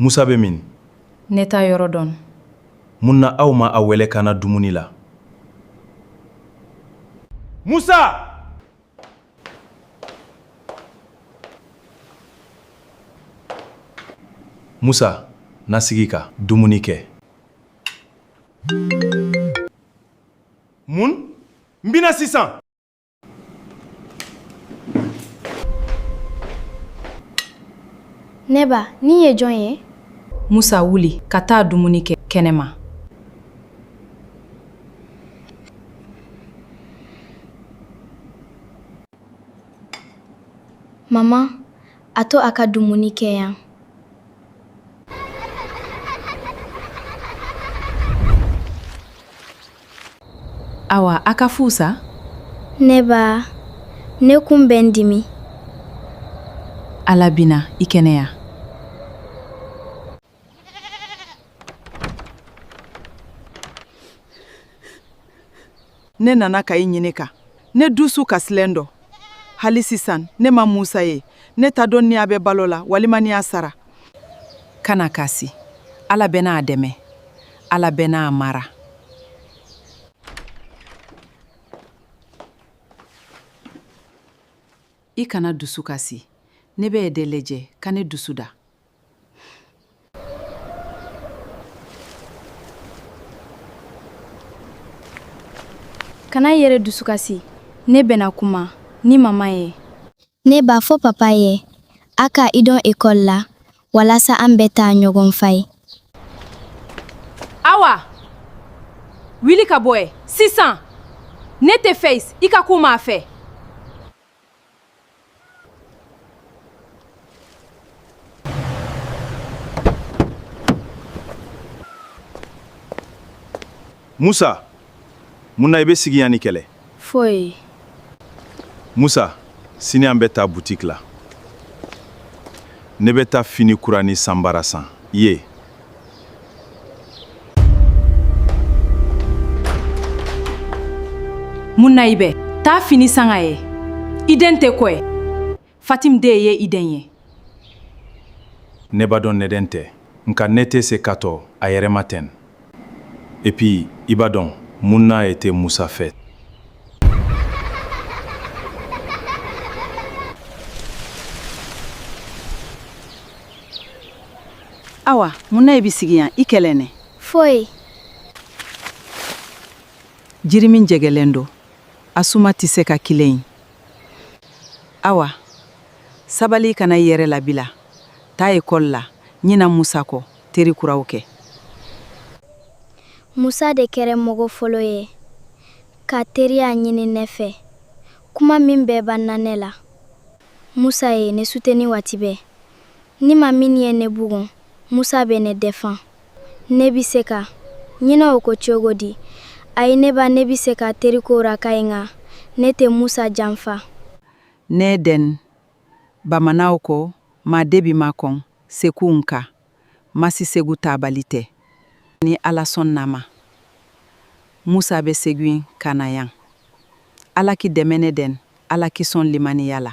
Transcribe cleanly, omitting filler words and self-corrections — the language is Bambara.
Musa bɛ min? Ne t'a yɔrɔ dɔn. Mun na aw ma a wɛlɛ ka na dumuni la? Musa! Musa, na sigi ka dumuni kɛ. Mun? N bɛ na sisan. Ne ba, nin ye jɔn ye? Musa, wuli ka taa dumuni kɛ kɛnɛma. Mama, a to a ka dumuni kɛ yan. Awa, a ka fusa. Ne ba, ne kun bɛ n dimi. Ala bina i kɛnɛya. Ne nana ka i ɲininka. Ne dusu kasilen dɔ. Hali sisan, ne ma Musa ye. Ne t'a dɔn ni a bɛ balo la walima ni a sara. Kana kasi. Ala bɛna a dɛmɛ. Ala bɛna a mara. I kana dusu kasi. Ne bɛ e de lajɛ ka ne dusu da. Kana i yɛrɛ dusukasi. Ne bɛna kuma ni mama ye. Ne b'a fɔ papa ye a ka i don ekɔli la walasa an bɛ taa ɲɔgɔn fɛ. Awa, wuli ka bɔ yen sisan. Ne tɛ fɛ i ka kuma a fɛ. Musa, mun na i bɛ sigi yan ni kɛlɛ? Foyi. Musa, sini an bɛ taa butiki la. Ne bɛ taa fini kura ni sanbara san i ye. Mun na i bɛ taa fini san a ye? I den tɛ koyi. Fatim de ye i den ye. Ne b'a dɔn ne den tɛ, nka ne tɛ se k'a to a yɛrɛ ma ten. Et puis, i b'a dɔn, mun na e tɛ Musa fɛ? Awa, mun na i bɛ sigi yan? I kɛlɛ ne. Foyi. Jiri min jɛgɛlen don, a suma tɛ se ka kilen ye. Awa, sabali i kana i yɛrɛ labila. Taa ekɔli la, ɲina Musa kɔ, teri kuraw kɛ. Musa de kɛra mɔgɔ fɔlɔ ye ka teriya ɲini ne fɛ. Kuma min bɛɛ banna ne la. Musa ye ne suteni waati bɛɛ. Ni maa min ye ne bugɔ, Musa bɛ ne defan. Ne bɛ se ka ɲinɛ o kɔ cogo di? Ayi ne ba ne bɛ se ka teri kura kɛ nka ne tɛ Musa janfa. Ne den, bamanaw ko maa debi ma kɔn Segu nka ma si Segu taabali tɛ. Ni Ala sɔnn'a ma, Musa bɛ segin ka na yan. Ala k'i dɛmɛ ne den, Ala k'i sɔn limaniya la.